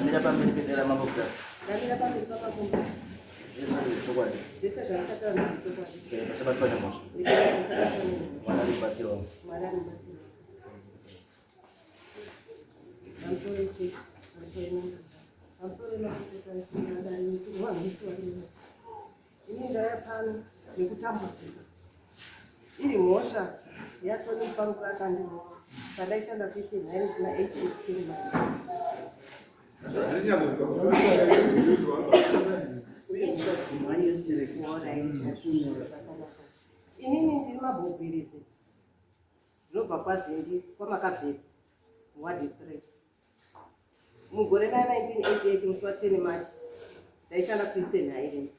Ndamira pamberi pedare ramambo Mutasa. Ndamira pamberi pamambo Mutasa. Zvese zvechokwadi. Zvese zvandakataura ndezvechokwadi. Eh, Pachabatwa nemhosva. Mwari ari mubatsiri wangu. Mwari ari mubatsiri wangu. Pamusoro ichi, pamusoro mambo. Pamusoro makukuta isingadari wanhisi wari. Ini ndaya pano nekutambudzika. Iri mhosva yaTony Mupangura akandirova pandaishanda kuEastern Highlands na 88 Chirima. Inini ndiri mabhobhirizi ndinobva kwaZindi kwaMakabveri ward 3. Mugore ra 1988 musi wa 10 March ndaishanda kuEastern Highlands.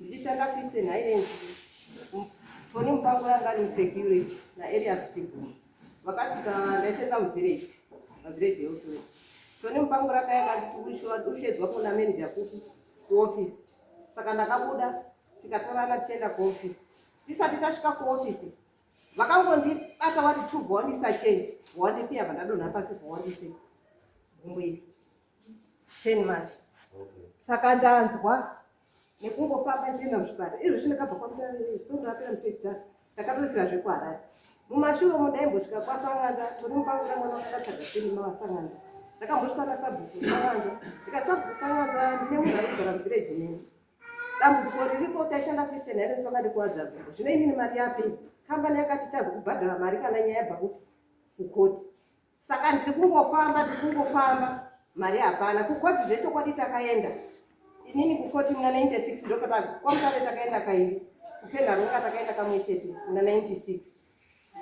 Ndichishanda kuEastern Highlands Tony Mupangura anga ari musecurity naElias Chiguma. Vakasvika ndaisenza muvillage, pavillage health work. Tony Mupangura akaya akanditi ushedzwa kuna manager kupi kuoffice. Saka ndakabuda tikatorana tichienda kuoffice. Tisati tasvika kuoffice Vakangondibata wati tu bvawandisa chain bvawandipiya vandadonha pasi bvawandise gumbo iri 10 March. Saka ndanzwa nekungofamba ndichienda muzvipatara izvozvi ndakabva kwamutare svondo rapera musi wechitatu ndakatosvika zvekuHarare mumashure umu ndaimbosvika kwaSanganza tori mupango ramwana wakakatsvaga cheni mawaSanganza ndakambosvika nasabhuku Sanganza ndikasabhuku Sanganza ndine munhu ari kugara muvhireji neni Dambudziko riripo taishanda kuEastern Highlands vakandikuwadza gumbo. Zvino inini mari yapei? Kambani yakati ichazokubhadhara mari kana nyaya yabva kupi? Kukoti. Saka ndiri kungofamba, ndiri kungofamba, mari hapana. Kukoti zvechokwadi takaenda. Inini kukoti muna 96 ndopata kwaMutare takaenda kairi. KuPenharonga takaenda kamwe chete muna 96.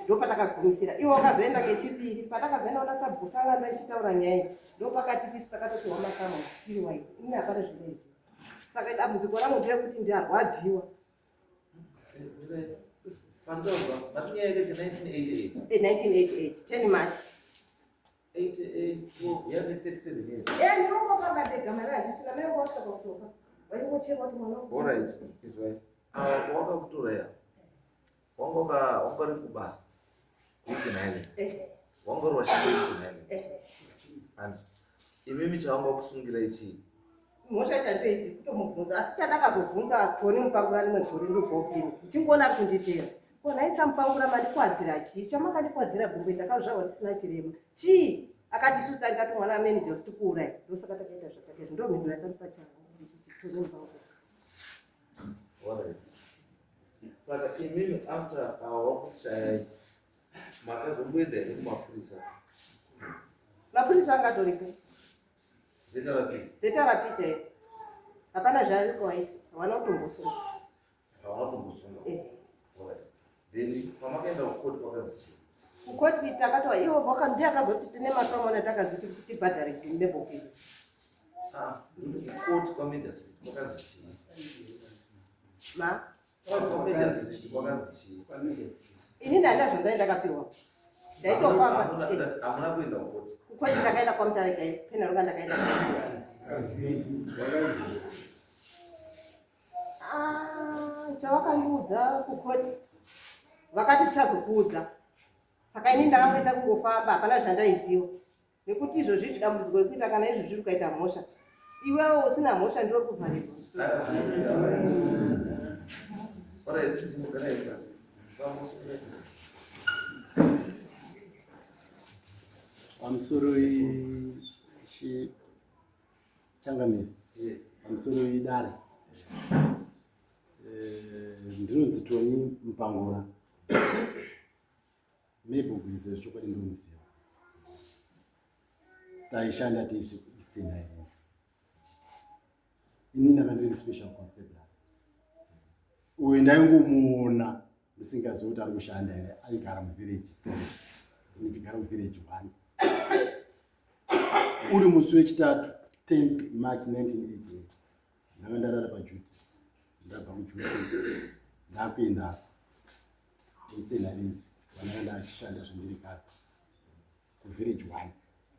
Ndopatakagumisira. Iwo wakazoenda kechipiri. Patakazoenda kuna sabhuku Sanganza ichitaura nyaya iyi. Ndopakati tisu takatopiwa masamoni tiri waini. Inini hapana zvindaiziva. Saka dambudziko rangu nderekuti ndarwadziwa. Pandobva, mati nyaya yakaita 1988. 1988, 10 March. 88, 12, yave 37 years. Eh, ndinongofamba ndega mari handisina, mai vangu vasvika pakutofa. Vaingochema kuti mwana wangu. All right, is right. Ah, wakakutora ya. Wanga waka wanga uri kubasa. Eastern Highlands. Eh. Wanga uri washanda Eastern Highlands. Eh. And imimi chawanga wakusungira ichi. Mhosva chandinoizi kutomubvunza asi chandakazobvunza Tony Mupangura rimwe gore ndobva upini ndichingoona ari kunditeera. Ko nhai saMupangura mandikwadzira chii? Chamakandikwadzira gumbo ndakazvarwa ndisina chirema. Chii? Akati isusu tanga tatumwa namanager kuti tikuuraye. Ndosaka takaita zvakaita izvi. Ndomhinduro yakandipa Tony Mupangura. Alright. Saka imimi after awa wakushayai makazomboenda here kumapurisa? Mapurisa angatoripo. ZRP. ZRP chaiyo. Hapana zvaariko waita. Havana kutombosunga. Havana kutombosunga. Eh. Alright. Then pamakaenda kukoti kwakanzi chii? Kukoti takatwa ivo vaka ndiye akazoti tine masamoni atakazi tibhadhare mebel fees. Ah, kukoti kwamagistrate kwakanzi chii? Ma? Kwamagistrate kwakanzi chii? Ini ndanda zvandai ndakapiwa. Ndaitofamba. Hamuna kuenda kukoti. Kukoti takaenda kwaMutare chaiyo. Penaruka ndakaenda. Ah, chavakandiudza kukoti vakati tichazokuudza. Saka ini ndakangoenda kungofamba hapana zvandaiziva. Nekuti izvozvi dambudziko rekuita kana izvozvi ukaita mhosva iwewo usina mhosva ndiwe kuvharirwa. Pamusoro changamire, pamusoro idare, eh, ndinonzi Tony Mupangura. Mabel Gwiza zvechokwadi ndomuziva. Taishanda tese kuEastern Highlands. Ini ndanga ndiri special constable. Uyu ndaingomuona ndisingazivi kuti ari kushanda here, aigara muvillage 3 ndichigara muvillage 1. Uri musi wechitatu 10 March 1988 ndanga ndarara paduty, ndabva kuduty ndakuenda Eastern vandanga ndashanda zvendiri kare kuvillage 1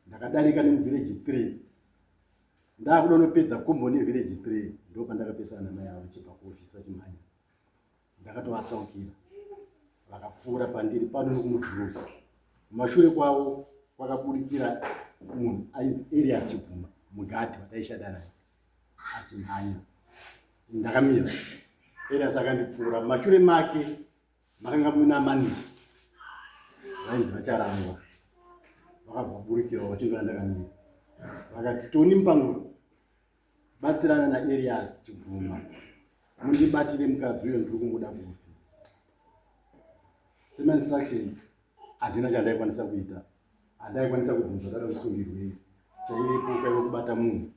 ndakadarika nemuvillage 3 ndakuda unopedza komboni yevillage 3 ndopandakapesana namai avo vachibva kuofisi vachimhanya ndakatovatsaukira vakapfuura pandiri pano nekumudhurubha mumashure kwavo kwakabudikira munhu ainzi Elias Chibvuma. Mugadhi wataishanda naye achimhanya, ndakamira. Elias akandipfuura, mumashure make makanga muna manija vainzi vacharangwa, vakabva vaburikira vachindora ndakamira, vakati Toni Mupanguro, batsirana naElias Chibvuma mundibatire mukadzi uyo, ndiri kumuda kuofisi. Semainstructions handina chandaikwanisa kuita, handaikwanisa kubvunza dada kusungirwei. Chaivepo kwaive kubata munhu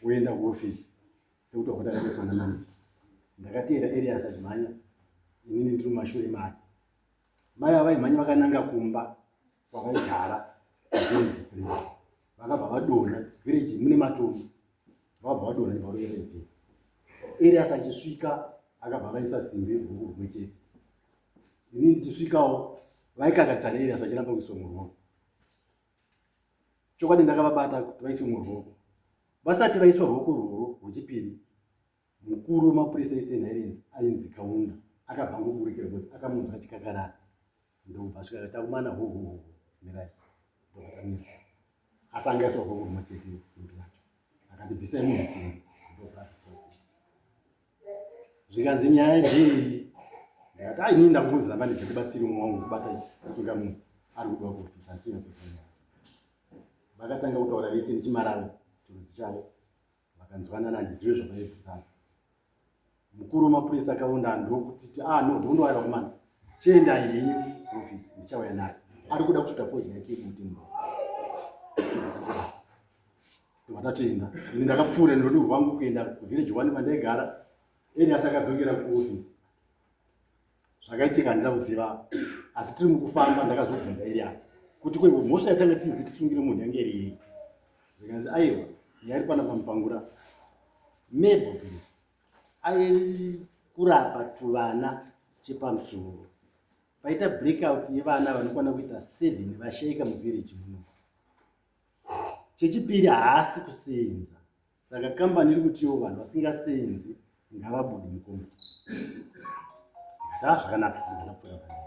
woenda kuofisi sekuti wakatakatekwana manje. Ndakateera Elias achimhanya, inini ndiri mumashure make. Mai ava vaimhanya vakananga kumba kwavaigara village 3, vakabva vadonha. Village mune matombo, vakabva vadonha nevarovera iperi. Elias achisvika akabva vaisa simbi ruoko rumwe chete. Ini ndichisvikawo vaikakadzana, Elias vachiramba kuiswa muruoko. Chokwadi ndakavabata kuti vaiswe muruoko. Vasati vaiswa ruoko rworwo rwechipiri, mukuru wemapurisa eSen Helens ainzi Kaunda akabva angoburikira kuti akamunzwa achikakarara, ndokubva asvika akati akumana hohoho, mirai. Ndokutamira, asi anga aiswa ruoko rumwe chete simbi yacho. Akati bvisai munhu simbi, ndobva abviswa simbi. Zvikanzi nyaya ndeiyi. Ndakati ai, inini ndangozi ramba ndichatibatsiri umwe wangu kubata kusunga munhu ari kudiwa kuofisi, handisinyatsosanyaya. Vakatanga kutaura vese nechimaravo chirudzi chavo, vakanzwanana, handizive zvavaibvunzana. Mukuru wemapurisa akaunda ndokutiti, ah no, don't worry vakomana, chiendai henyu kuofisi, ndichauya naye, ari kuda kusvika fodya yake yekuti muno. Ndovatatoenda, ini ndakapfuura nerwendo rwangu kuenda kuvillage one kwandaigara. Elias akadzokera kuofisi. Zvakaitika handina kuziva, asi tiri mukufamba ndakazobvunza Elias kuti kwe mhosva yatanga tinzi tisungire munhu yange iri yei. Zvikanzi aiwa, yairi pana paMupangura Mebo ai kurapa tuvana chepamusoro, paita breakout yevana vanokwana kuita 7 vashaika muvillage muno. Chechipiri, haasi kusenza, saka kambani iri kutiwo vanhu vasingasenzi ngavabude mukombi. Ndikati zvakanaka, ndakapfuura panei.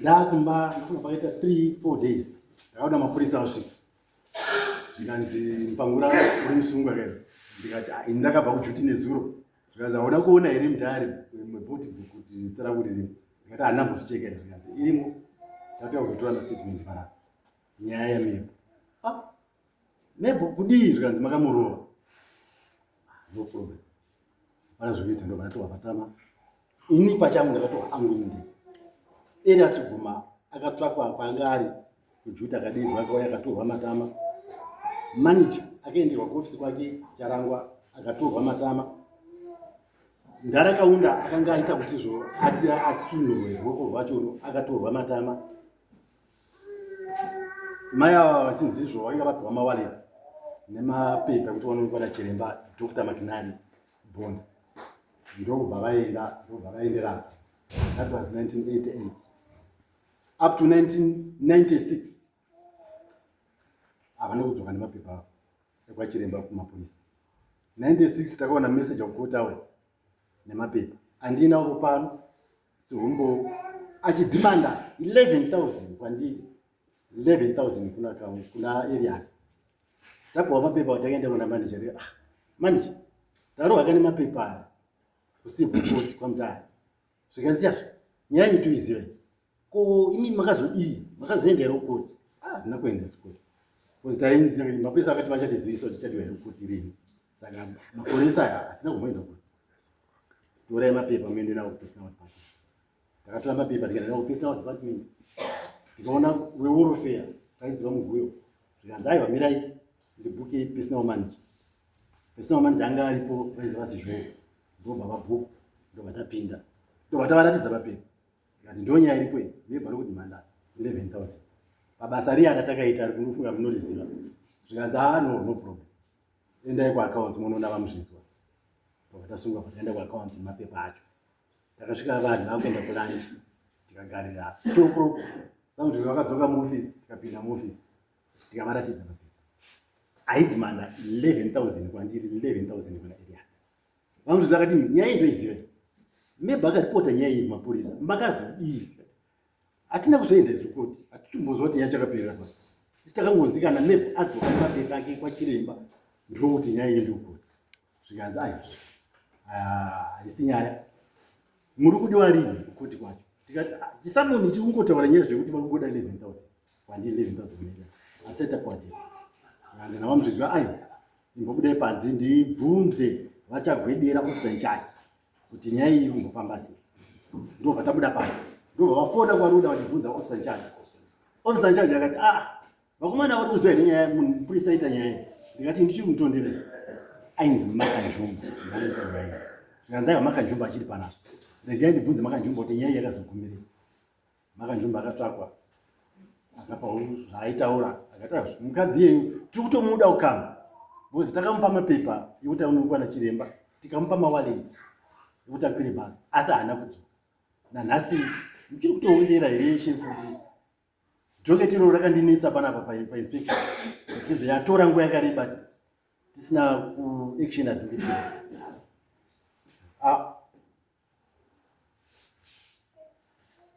Ndakumba ndafunga pakaita 3 4 days, ndakaona mapurisa vasvika, zvikanzi Mupangura uri musungwa kaio. Ndikati ah, ini ndakabva kujuti nezuro. Zvikanzi hauna kuona here mudhari meboti kuti zita rako ririmo? Ndikati handina mbozvicheka here. Zvikanzi irimo, tatoya kuzotora mastatement panapa, nyaya yaMebo. Ah, Mebo kudii? Zvikanzi makamurova. Ah, no problem, hapana zvekuita. Ndobva ndatohwa patama, ini pachangu ndakatohwa angu inde. Elias Guma akatsvakwa kwaanga ari kujuta, akadirwa, akauya akatorwa matama. Manager akaenderwa kuofisi kwake Charangwa, akatorwa matama. Ndarakaunda akanga aita kuti zvo atsunurwe ruoko rwacho, akatorwa matama. Mai ava vachinzi izvo vanga vapiwa mawallet nemapepa ekuti vanoonekwa nachiremba Dr McNally Bond, ndokubva vaenda, ndokubva vaenderana. That was 1988 up to 1996 havana kudzoka nemapepa avo ekwachiremba kumapurisa. 96 takaona message of court awe nemapepa andinawo pano sehumbowo, achidhimanda 11,000 kwandiri, 11,000 kuna Elias. Tapiwa mapepa, takaenda kuna manager. Ah, manager, tarohwa kane mapepa aya kucivil court kwaMutare. Zvikanzi yazvo nyaya iyi toiziva iyi, ko imi makazodii, makazoenda here kukoti? Ah, hatina kuenda koti because tainzi mapurisa akati vachatizivisa kuti tichadiwa here kukoti rini, saka makore ese aya hatina kumboenda koti. Torai mapepa muende nawo kupersonal department. Takatora mapepa tikaenda nawo kupersonal department, tikaona wewelfare vainzi VaMuguyo. Zvikanzi aiwa, mirai ndibhuke personal manager. Personal manager anga aripo vainzi VaSizvo, ndobva vabhuku, ndobva tapinda, ndobva tavaratidza mapepa. Tikati ndo nyaya iripo iyi, mebva rokuti manda 11,000 pabasa riya ratakaita rikunofunga munoriziva. Zvikanzi aa, no, no problem, endai kuaccounts munoona VaMuzvidzwa. Ndobva tasungwa, pataenda kuaccounts nemapepa acho, takasvika vanhu vakuenda kulunch, tikagarira 2 o'clock. Samuzvidzo vakadzoka muofisi, tikapinda muofisi, tikavaratidza mapepa aidhimanda 11,000 kwandiri, 11,000 kuna Elias. VaMuzvidzo akati nyaya iyi ndoiziva, Mebha akaripota nyaya iyi kumapurisa, makazodii? Hatina kuzoenda isu koti, hatitombozwa kuti nyaya chakaperera pa. Isi takangonzi kana Mabel adzoka nemapepa ake kwachiremba ndokuti nyaya iende kukoti. Zvikanzi aiwa, ah, haisi nyaya. Muri kudiwa rini kukoti kwacho? Tikati ah, chisamoni ichi kungotaura nyaya zvekuti vari kungoda 11,000. Kwandiri 11,000 kunoita. Asi tapiwa date. Zvikanzi naVaMuzvidzwa aiwa, imbobudai panze ndibvunze vachagwedera officer in charge kuti nyaya iyi iri kumbofamba sei. Ndobva tabuda panze. Ndobva vafona kwaRuda vachibvunza officer in charge. Officer in charge akati ah, vakomana vari kuziva here nyaya munhu mupurisa aita nyaya iyi? Ndikati ndichiri kutondera ainzi Makanjumba ndanoita nyaya iyi. Zvikanzi aiwa Makanjumba achiri panapa. Regai ndibvunze Makanjumba kuti nyaya iyi yakazogumirei. Makanjumba akatsvakwa akapa zvaaitaura akati aiwa mukadzi iyeyu tiri kutomuda kukama because takamupa mapepa ekuti aonekwa nachiremba tikamupa mawaleti ekuti akwire bhazi asi haana kudzoka. Nanhasi muchiri kutoongera here shefu kuti docket iro rakandinetsa panapa painspection achizve yatora nguva yakareba tisina kuaction adocket iro. Ah.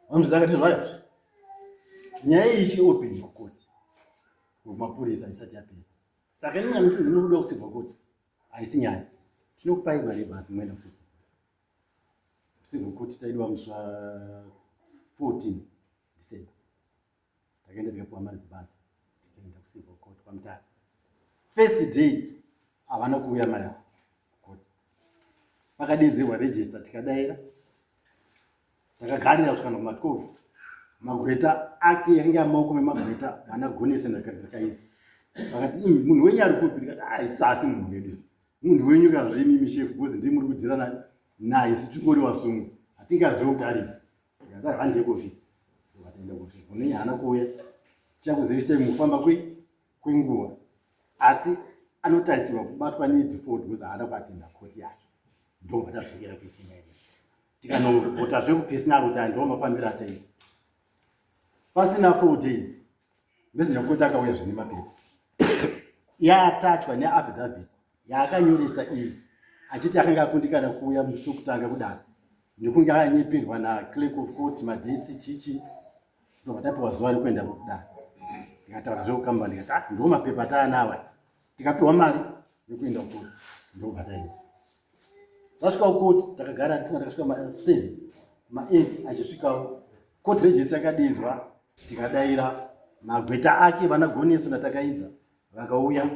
Vanhu dzakati zvayo nyaya iyi ichi open kukoti kumapurisa isati yapera saka inini amutinzi muri kuda kusibva koti haisi nyaya tinokupai mari yebhasi moenda kusibva civil court taidiwa musi wa 14 December takaenda tikapiwa mari dzebasa tikaenda kucivil court kwamutare first day havana kuuya mai avo kukoti pakadedzerwa register tikadaira takagarira kusvika kuma 12 magweta ake yakange amaoko memagweta vana gonese ndakaidza vakati imi munhu wenyu ari kupi ndikati aisasi munhu wedu isu munhu wenyu ka zvenyu imi chef because ndimi muri kudzira nani naye isu tingori vasungu hatingazive kuti aripi ndikati handiye kuofisi vataenda kuofisi munhu haana kuuya tichakuzivisai mukufamba kwenguva asi anotarisirwa kubatwa nedefault because haana kuatenda koti yacho ndobva tadzokera kuisina iri tikanoripotazve kupisina kuti andiwo mafambiro ataita pasina 4 days messenger court akauya zvine mapepa yaatachwa neaffidavit yaakanyoresa iyi achiti akanga akundikana kuuya musi wekutanga kudaro nekunge akanyeperwa naclerk of court madetsi chichi ndobva tapiwa zuva rekuenda kudaro ndikataura zvekukamba ndikati ah, ndiwo mapepa taanawa tikapiwa mari yekuenda kukoti ndobva taenda tasvika kukoti takagara tinga takasvika ma7 ma8 achisvikawo court register yakadinzwa tikadaira magweta ake vana goneso natakaidza vakauya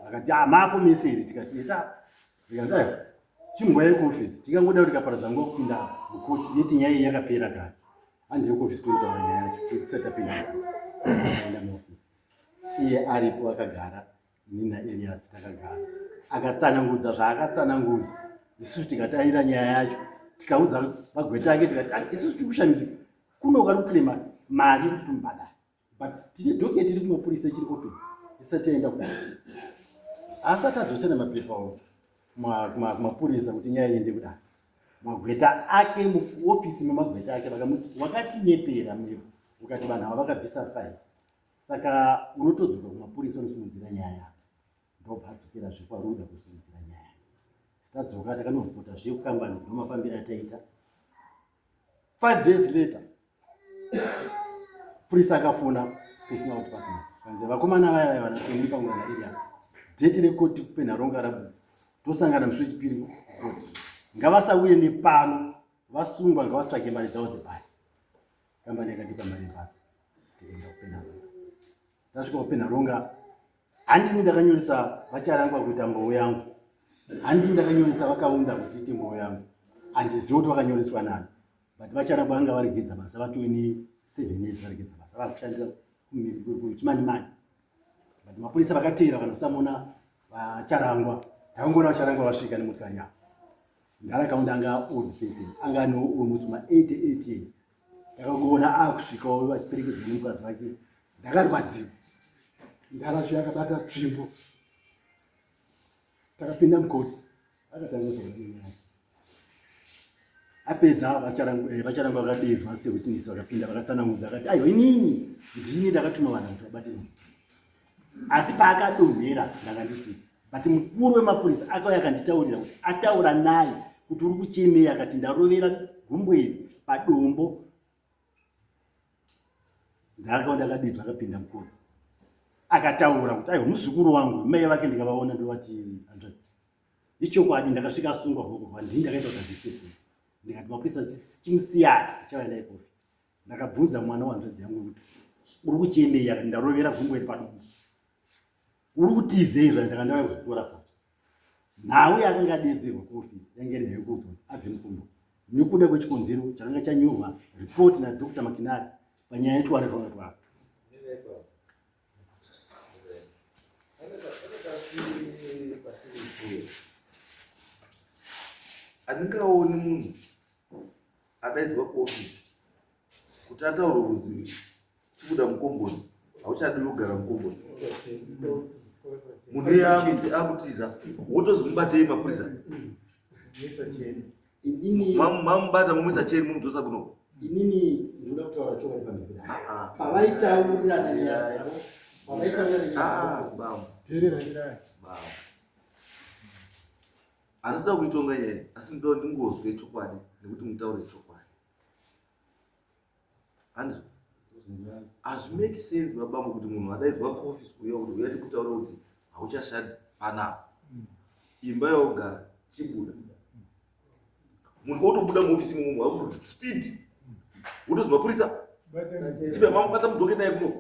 vakati ah, mapo mese here tikati eta zvikanzi aiwa chimboyai kuofisi tingangoda kuti tikaparadza nguva kupinda mukoti yeti nyaya iyi yakapera kare handiyo kuofisi tonotaura nyaya yacho tisati tapinda enda muofisi iye aripo akagara ini naElias takagara akatsanangudza zvaakatsanangudza isusu tikadaira nyaya yacho tikaudza magweta ake tikati ah, isusu tiri kushamisika kuno kari kuclaima mari yekuti tumubhadhare but tine docket iri kumapurisa ichiri open isati yaenda kudai asati adzosera mapepa kumapurisa kuti nyaya iende kudai magweta ake muofisi memagweta ake vakamuti wakatinyepera mero ukati vanhu ava vakabvisa faili saka unotodzoka kumapurisa unosungidzira nyaya yako ndobva adzokera zvekwaruda kusungidzira nyaya tadzoka takanoripota zvekukambani ndomafambiro ataita 5 days later purisa akafona personal department kanzi vakomana vaya vaya vanatoni pamwe naElias dheti rekoti kupenharonga rabuda tosangana musi wechipiri kukoti ngavasauye nepano vasungwa ngavatsvage mari dzavo dzebhasi kambani yakatipa mari yebhasi tikaenda kupenharonga tasvika kupenharonga handini ndakanyoresa vacharangwa kuita mbou yangu handini ndakanyoresa vakaunda kuti ite mbou yangu handizivi kuti vakanyoreswa nani but vacharangwa vanga varegedza basa vatove ne 7 years varegedza basa vakushandira kuchimanimani but mapurisa vakateera vanosamona vacharangwa takangoona vacharangwa vasvika nemotikari yavo ndara anga old person anga ane almost ma 88 years ndakangoona akusvikawo vachiperekedzwa nemukadzi wake ndakarwadziwa ndaracho yakabata tsvimbo takapinda mukoti akatanga kutaura nenyaya apedza vacharangwa vakadedzwa sewitness vakapinda vakatsanangudza akati aiwa inini ndini ndakatuma vanhu kuti vabate munhu asi paakadonhera ndanga ndisipo but mukuru wemapurisa akauya akanditaurira kuti ataura naye kuti uri kuchemei akati ndarovera gumbo iri padombo ndakaona ndakadedzwa akapinda mukoti Akataura kuti aiwa, muzukuru wangu, mai vake ndikavaona ndovati hanzvadzi. Ichokwadi, ndakasvika asungwa ruoko rwa ndini ndakaita kuti abvise. Ndikati mapurisa chimusiyai, ndichauya naye kuofisi. Ndakabvunza mwana wanzvadzi yangu kuti uri kuchemei, akati ndarovera gumbo iri padombo. Uri kutizei zvayo? Ndakandauya kuzotora futi. Nhau yakanga adedzerwa kuofisi yange iri nhau yekuti abve mukumbo nekuda kwechikonzero chakanga chanyorwa ripoti naDr Makinari panyaya yetwana twanga twapa. Handingaoni munhu adaidzwa kuofisi kuti ataurwe kuzi chibuda mukomboni, hauchadi kugara mukomboni. Munhu iye akuti akutiza, wotozi mubatei mapurisa. Inini Mamubata, mumuisa cheni, mumudzosa kuno. Inini ndinoda kutaura chokwadi pamberi pedare. Ah, ah. Pavaitaurirana nyaya dzavo, pavaitaurirana nyaya Ah, dzavo bambo. Teerera nyaya. Bambo, handisida kuitonga nyaya, asi ndoda ndingozwe chokwadi nekuti mutaure chokwadi. Handizvo, hazvimake sense, babambo, kuti munhu adaidzwa kuofisi kuuya kuti uya tikutaura kuti hauchashandi panapa, imba yaugara, chibuda. Munhu otobuda muofisi imomo speed, wotozi mapurisa chipe mamubata, mudzoke naye kuno,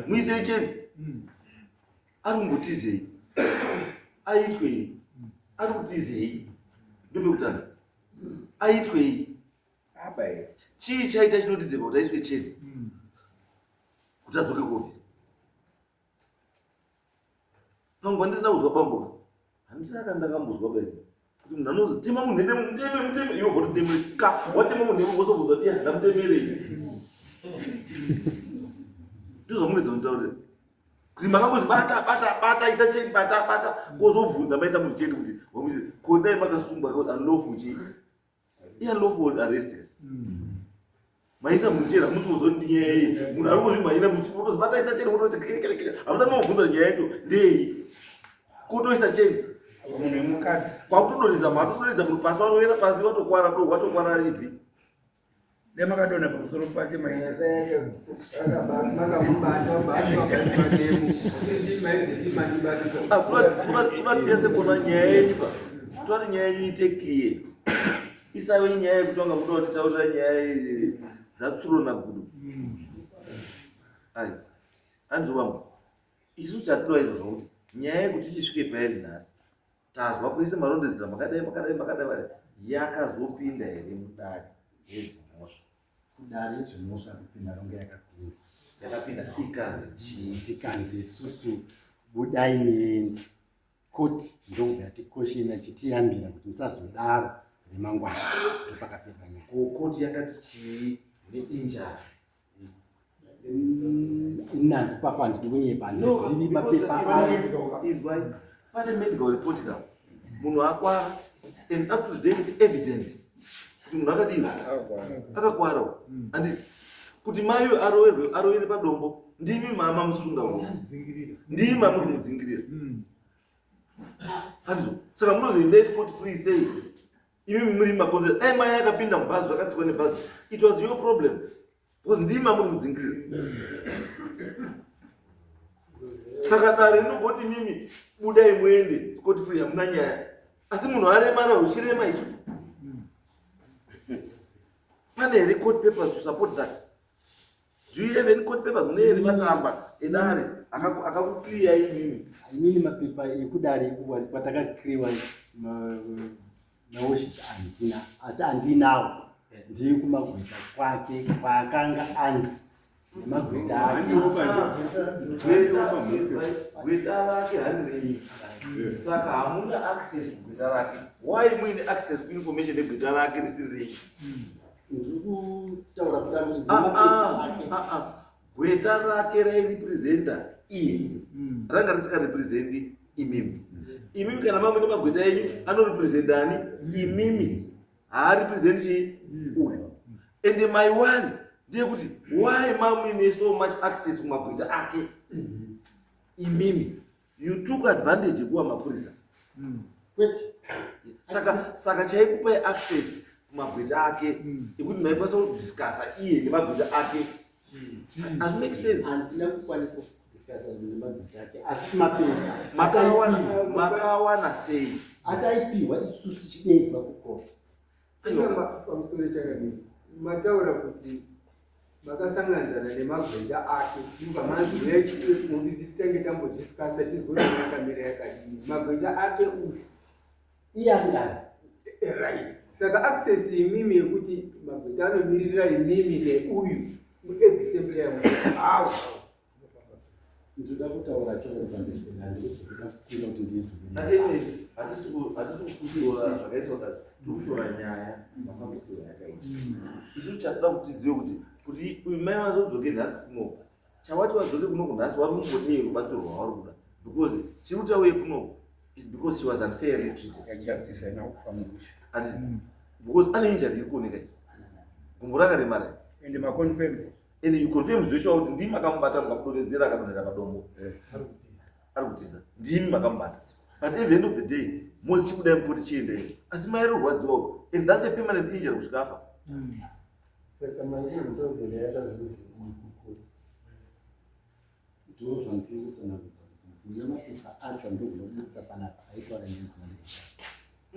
muisei cheni. Ari kumbotizei? Aitwei? Ari kutizei? Ndopekutanga, aitwei? Chii chaita chinotizirwa kuti aiswe cheni kuti adzoke kuofisi? Pamwe pandisina kuzwa, bamboka, handisina kana ndakambozwa baini kuti munhu anozi tema munhu nedemo, muteme, muteme, iwe vototemere ka watema munhu nemo, wozobvunza kuti iya ndamutemerei. Ndizvamunoedza kunditaurira kuti makangozi bata, bata, bata, isa cheni, bata, bata, kozobvunza maisa munhu cheni kuti wamuise ko. Dai makasungwa unlawful chii, unlawful arrest, maisa munhu cheni, hamusi kuzoti ndinyaya iyi. Munhu ari kuzvimhanyira, otozi bata, isa cheni, wototi hamusati mabvunza nyaya yacho ndei, kotoisa cheni. Munhu wemukadzi. Kwakutodonhedza, matodonhedza munhu pasi, vanoenda pasi, vatokwara, vatokwara ibvi. Dai makadonha pamusoro pake maita. Makamubata batwa. Kuda tese kuona nyaya yenyu pa toti nyaya yenyu ite clear, isave nyaya yekuti wanga muda kutitaurira nyaya dzatsuro nagudo. Ai, hanzi bambo, isu chatinoda izvozvo kuti nyaya yekuti ichisvike pairi nhasi, tazwa kuise marondedzera makadai, makadai, makadai, makadai, yakazopinda here mudare yedzimhosva? Kudare yezvimhosva kupinda ronge yakapinda. Yakapinda ikazi chii? Tikanzi isusu budai muende. Koti ndokubva yatikoshena chitiyambira kuti musazodaro remangwana. Ndopakapera nyaya. Ko koti yakati chii neinjury? Inandi papa, handidi kunyepa, handizivi mapepa ayo. Izwai, pane medical report ka munhu akwara, and up to today it's evident kuti munhu akadii, akakwarawo. Handiti kuti mai aroverwe, arovere padombo, ndimi mama musunga uno, ndimi mamuri kumudzingirira, handizvo? Saka munozoendai scot free sei imi muri makonzera? Dai mai akapinda mubhazi, zvakatsikwa nebhazi, it was your problem because ndimi mamuri mudzingirira. Saka dare rinogoti mimi budai muende scot free, hamuna nyaya, asi munhu aremara, uchirema icho. Pane here court papers to support that? Do you have any court papers? Mune here matsamba edare akakuclear imimi? Inini mapepa ekudare kwatakakiriwa naworship handina, asi handinawo ndeyekumagweta kwake kwaakanga anzi nemagweta ake. Gweta rake handirei, saka hamuna access kugweta rake. Why muine access kuinformation yegweta rake risiri renyu? Ndiri kutaura kuda kuti Ah, dzemapepa ah, ake. ah, ah. Gweta rake rairepresenta iye, ranga risikarepresendi imimi. Imimi kana mamwe nemagweta enyu anorepresenta ani? Imimi. Haarepresendi chii uyu. And my one ndeyekuti why mamuine so much access kumagweta ake imimi? You took advantage yekuva mapurisa. Kwete. Saka chaikupai access kumagweta ake ekuti maikwanisa kudiscussa iye nemagweta ake? Hazvi make sense. Handina kukwanisa kudiscussa nemagweta ake, asi mapepa Makawana, makawana sei? Ataipiwa isusu tichidedzwa kukoti. Pamusoro chakadini, mataura kuti makasanganidzana nemagweta ake, mubva manzi ofisi titange tambodiscussa tizwe kuti yakamira yakadini magweta ake uyu. Iye angari. Right, saka access imimi yekuti magweta anomiririra imimi neuyu at the same time, how? Ndinoda kutaura chokwadi pamberi pedare, ndikuzokuda kukwira kuti ndiidzokere. Anyway, hatisi kushora zvakaitwa kare, tiri kushora nyaya mafambisiro yakaita. Isu chatoda kuti tizive kuti uyu mai vazodzoke nhasi kunoko, chawati vadzoke kunoko nhasi, vari kumbodei rubatsiro rwavari kuda? Because chiri kuti auye kunoko is because she was unfairly treated. Justice haina kufamba mushe. Handiti? Because ane injury iri kuoneka izvi, gumbo rakaremara. Ende maconfirm. And you confirm zveshuwa kuti ndimi makamubata, mukamudonhedzera, akadonhera padombo, ari kutiza, ndimi makamubata. But at the end of the day mozi chibudai mukoti, chiendai, asi mai ari kurwadziwawo, and that's a permanent injury kusvika afa. Saka manje mutozera yakazozii kukoti? Ndo zvandiri kutsanangudza kuti ndine mapepa acho andogona kubudisa panapa aitaura nyaya dzemagweta.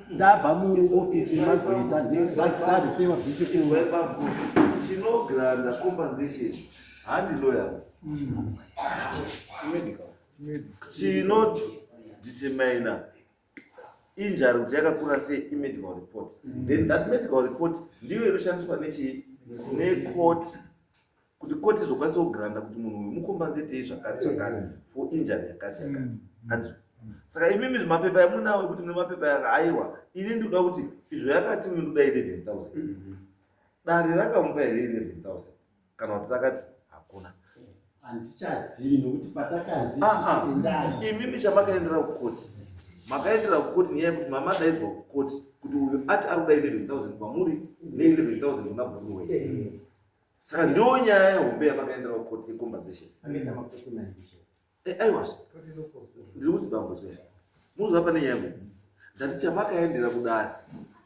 Ndabva muofisi yemagweta, ndarifewa bhipi. Chinogranta compensation handi lawyer. Medical. Chinodetermina injury kuti yakakura sei imedical report. Then that medical report ndiyo inoshandiswa nechii, necourt, kuti court izokwanisa kugranta kuti munhu uyu mucompensatei zvakati zvakati for injury yakati yakati, handizvo? Saka imimi mapepa amunawo ekuti mune mapepa yaka, aiwa, ini ndikuda kuti izvo yakati uyu ndoda 11,000. Dare rakamupa here 11,000 kana kuti rakati hakuna? Handichazivi, nokuti patakanzi Ah, ah. endai. Imimi chamakaendera kukoti, makaendera kukoti nyaya yekuti mamadaidzwa kukoti kuti uyu ati ari kuda 11,000 kwamuri ne11,000 kuna Bhuruwe. Saka ndo nyaya yehombe yamakaendera kukoti yecompensation. Akaita makoti maizvo. Aiwazve, ndiri kuti bambo zve munoziva pane nyaya yekuti ndati chamakaendera kudare,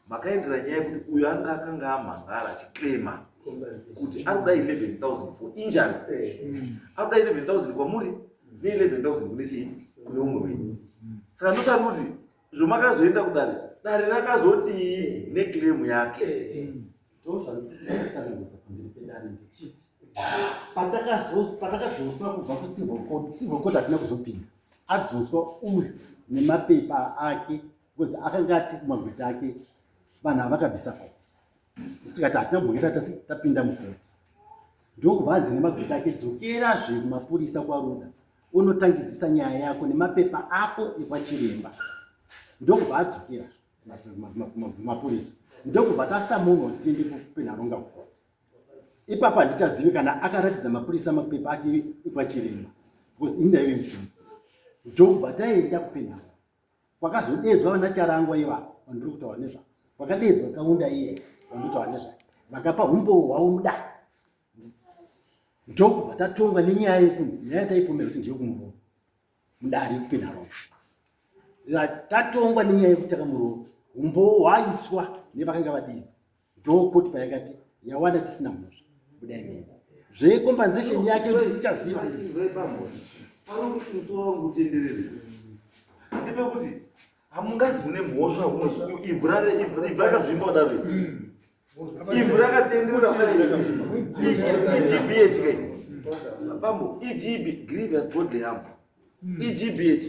makaendera nyaya yekuti uyu anga akanga amhangara achiclaima kuti ari kuda 11,000 for injury, ari kuda 11,000 kwamuri ne11,000 kune chii, kune umwe wenyu. Saka ndosati kuti zvomakazoenda kudare, dare rakazoti neclaim yake. Ndo zvandikutsanangudza pamberi pedare ndichiti patakadzoswa kubva kucivil court, civil court hatina kuzopinda, adzoswa uyu nemapepa ake, because akanga ati kumagweta ake vanhu ava vakabvisa faini. Isu tikati hatina kumbongeta tapinda mukoti. Ndokubva anzi nemagweta ake, dzokerazve kumapurisa kwaRuda unotangidzisa nyaya yako nemapepa ako ekwachiremba. Ndokubva adzokera kumapurisa, ndokubva tasamunwa kuti tiende kuPenhalonga kukoti. Ipapo handichazivi kana akaratidza mapurisa mapepa ake ekwachiremba, because ini ndaive mufuni. Ndokubva taenda kuPenhalonga, kwakazodedzwa vana Charangwa ivavo vandiri kutaura nezvavo, kwakadedzwa Kaunda iye vandiri kutaura nezvake, vakapa umbowo hwavo mudare. Ndokubva tatongwa nenyaya yekunzi nyaya yataipomerwa kuti ndeyekumurova mudare yekuPenhalonga. Tatongwa nenyaya yekuti takamurova, umbowo hwaiswa nevakanga vadedzwa, ndokoti payakati yawana tisina mhosva, budai mene. Zvecompensation yake kuti tichaziva. Panokuti musoro wangu utenderere ndepekuti hamungazi mune mhosva. Ivhu rakazvimba kudaro, ivhu rakatenderera iGBH kai pambo, iGB, grievous bodily harm, iGBH,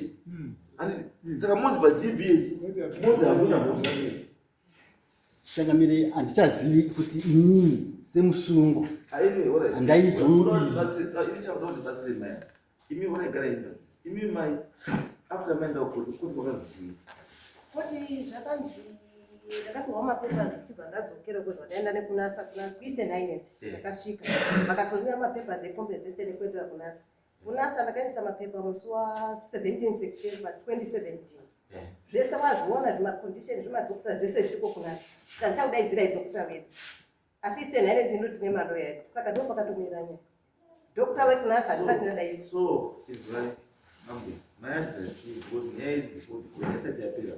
handiti? Saka mozi paGBH mozi hakuna mhosva. Changamire, handichazivi kuti inini semusungo handaizodii. Batsire mai imi, unaigara imi basi. Imi mai, after maenda kukoti, koti kwakanzi chii? Koti zvakanzi ndakapiwa mapapers ndichibva ndadzokera, kuzi ndaenda nekuNASA, kuEastern Highlands. Ndakasvika, vakatorera mapapers ecompensation ekuendera kuNASA. KuNASA ndakaendesa mapepa musi wa17 September 2017. Zvese wazviona, zvimacondition zvemadoctor zvese zviriko kuNASA. Tichakudaidzirai doctor wedu, asi Eastern Highlands indoti nemaloya edu. Saka ndo pakatomira nyaya. Doctor wekuNASA handisati ndadaidzwa. So izvai mambo mayazvii, because nyaya iri before the court isati yapera.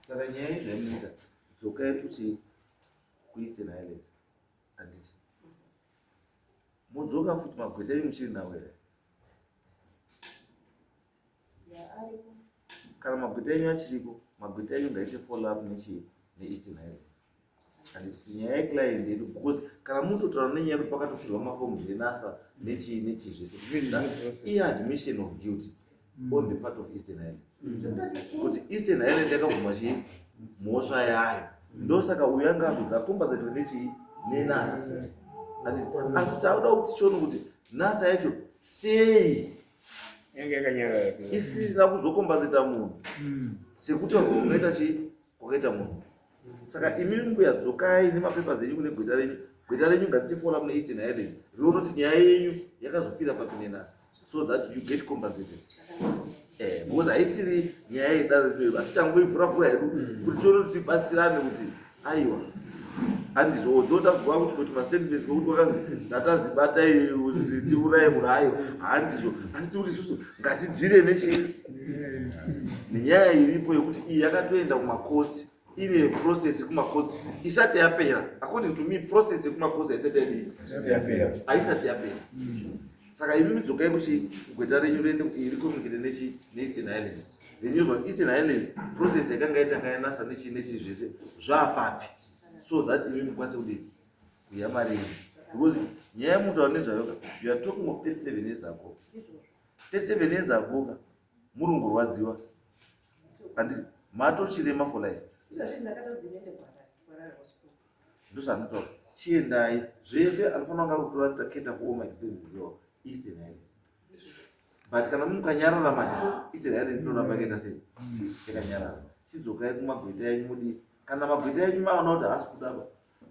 Saka nyaya iyi zvainoita, dzokai kuti kuEastern Highlands, handiti? Modzoka futi magweta enyu muchiri nawo here? Kana magweta enyu achiriko, magweta enyu ngaite follow up nechi neEastern Highlands. Handiti kuti nyaya yeclient yedu because kana mutotaura nenyaya yekuti pakatofirwa mafomu eNASA nechii nechii zvese iadmission of guilt on the part of Eastern Highlands. Kuti Eastern Highlands yakabvuma chii mhosva yayo ndosaka uyu anga akudza compensatwe nechii nenasa. Asi tauda kuti tione kuti nasa yacho sei yange yakanyarara isina kuzokombazita munhu sekuti kwakaita chii kwakaita munhu. Saka imi mbuya dzokai nemapepa enyu kune gweta renyu. Gweta renyu ngatichifola mune Eastern Highlands rione kuti nyaya yenyu yakazofira papi nenasa so that you get compensated. Because haisiri nyaya yedare rino asi tangoivhuravhura hedu kuti tione kuti tibatsirane kuti aiwa handizvo ndoda kuziva kuti masentiments kwekuti kwakazi tatazibatai kuti tiuraye munhu aiwa handizvo asi tikuti isusu ngatidzire nechii nenyaya iripo yekuti iyi yakatoenda kumakotsi ine process yekumakotsi isati yapera. According to me process yekumakotsi haisati yadii haisati yapera. Saka imi midzokai kuchi gweta renyu riende ricommunicate nechi neEastern Highlands. Then yozwa kuti Eastern Highlands process yakanga yatanga yanasa nechi nechi zvese zvaapapi so that imi mukwanise kudii kuya mari yenyu. Because nyaya yemutaura nezvayo ka you are talking of 37 years ago. 37 years ago ka muri kungorwadziwa handiti matochirema for life. Ndozvandinotaura chiendai zvese anofanira kunge ari kutora taketa for all my expenses iwawo Eastern Highlands. But kana mukanyarara manje Eastern Highlands inoramba yakaita sei yakanyarara. Chidzokai kumagweta enyu mudii kana magweta enyu maona kuti haasi kudaba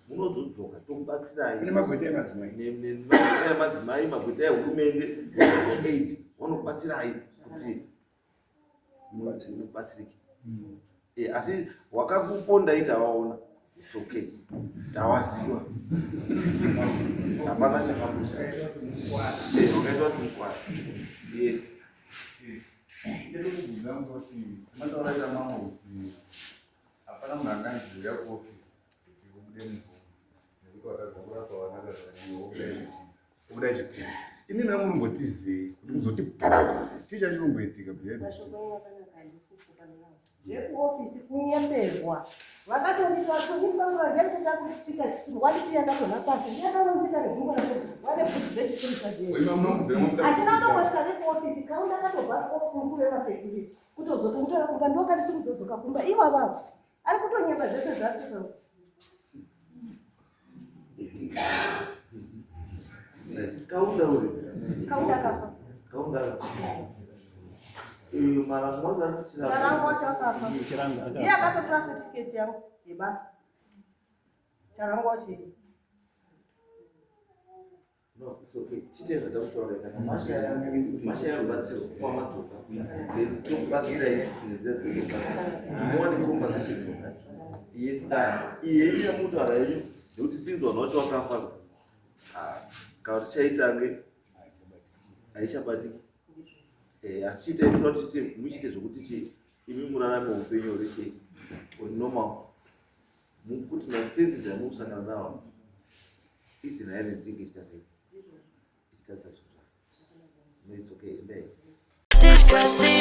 munozodzoka tokubatsirai. Kune magweta emadzimai. Nemagweta emadzimai, magweta ehurumende aid vanokubatsirai kuti mubatsirike. Asi wakakuponda ita waona it's okay tawaziwa hapana chakambosha. Wakaitwa kuti mukwara. Yes. Ndiri kubvunza kuti semataura aita mambo kuti hapana munhu anganzi uya kuofisi kuti ubude mubhuku nekuti watadza kurapa vana kazvaniwa wobuda ichitiza wobuda ichitiza. Imi manga murumbotizei kuti muzoti chii chachiromboitika behind the scenes? Mashoko enyu akanaka handisi kupokana nawo. Zvekuofisi kunyeperwa vakatondipatondipaura ndiakuita wandisiya ndadonha pasi ndiakanonzika negumbo rako vane bvudzi dzechipurisa Wema munomubve mamuda hachina kutiza. kutombosvika nekuofisi kaunda akatobva kuofisi mukuru wemasecurity kutozotomutora kumba ndokandisi kuzodzoka kumba ivavavo ari kutonyepa zvese zvaari Kaunda uri. Kaunda akafa. Kaunda. Iyo marango wacho ari kuchira. Charango wacho akafa. Chirango akafa. Iye akatotora certificate yangu yebasa. Charango wacho iye. No, it's okay. Chite zvandakutaura kana mashaya rubatsiro kwamadzoka then tokubatsira isusu nenzira dzekubatsira muwane compensation for that. Yes, time. Iye iye mutaura yenyu nekuti since vanhu vacho vakafa kana kuti chaitange haichabatiki. Asi chiite toda kuti muchiite zvekuti chi imi murarame upenyu huri chii huri normal kuti maexpenses amunosangana nawo Eastern Highlands inge ichiita sei ichigadzisa zvinhu zvayo. No, it's okay. Endai. Disgusting.